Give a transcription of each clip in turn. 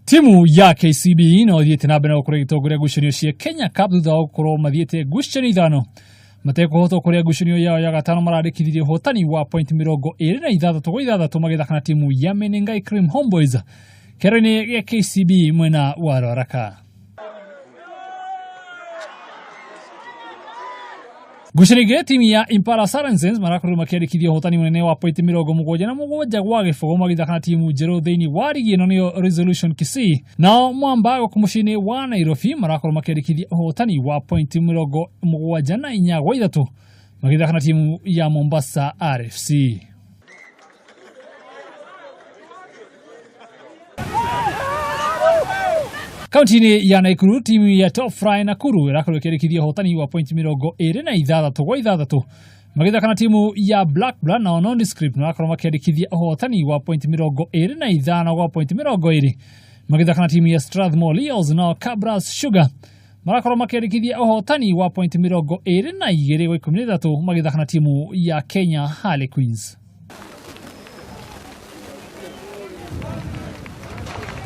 Timu ya KCB no ĩthiĩte na mbere na gũkorwo ĩgĩtongoria ngucanio cia Kenya Cup thutha wa gũkorwo mathiĩte ngucanio ithano matekũhotwo kũrĩa ngucanio yao ya gatano marandĩkithirie ũhotani wa point 26-6 magĩthaka na timu ya Menengai Cream Homeboys kĩharo-inĩ gĩa KCB mwena wa Ruaraka. Ngucanio igĩrĩ timu ya Impala Saracens marakorirwo makĩandĩkithia ũhotani mũnene wa pointi 77-0 magĩthaka na timu njerũ thĩinĩ wa rigi ĩno nĩyo Resolution Kisii. Nao Mwamba gũkũ mũciĩ-inĩ wa Nairobi marakorwo makĩandĩkithia ũhotani wa pointi 74-3 magĩthaka na timu ya Mombasa RFC. Kaunti-inĩ ya Nakuru timu ya Top Fry Nakuru ĩrakorwo ĩkĩandĩkithia ũhotani wa pointi 26-6 magĩthaka na timu ya Black Blood, nao Nondescript marakorwo makĩandĩkithia ũhotani wa pointi 25 gwa pointi 20 magĩthaka na timu ya Strathmore Leos, nao Kabras Sugar marakorwo makĩandĩkithia ũhotani wa pointi 22-13 magĩthaka na timu ya Kenya Harlequins.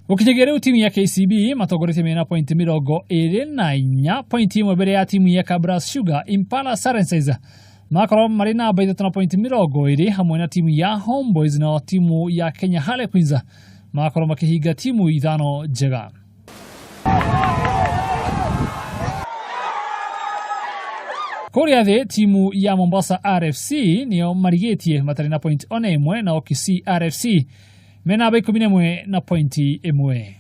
Gũkinyagia rĩu timu ya KCB matongoretie mena pointi 24, pointi ĩmwe mbere ya timu ya Kabras Sugar. Impala Saracens makorwo marĩ namba 3 na pointi 20 hamwe na timu ya Homeboys, na timu ya Kenya Harlequins makorwo makĩhinga timu ithano njega. Kũrĩa thĩ timu ya Mombasa RFC nĩo marigĩtie matarĩ na point ona ĩmwe, nao Kisii RFC me namba 11 na pointi 1.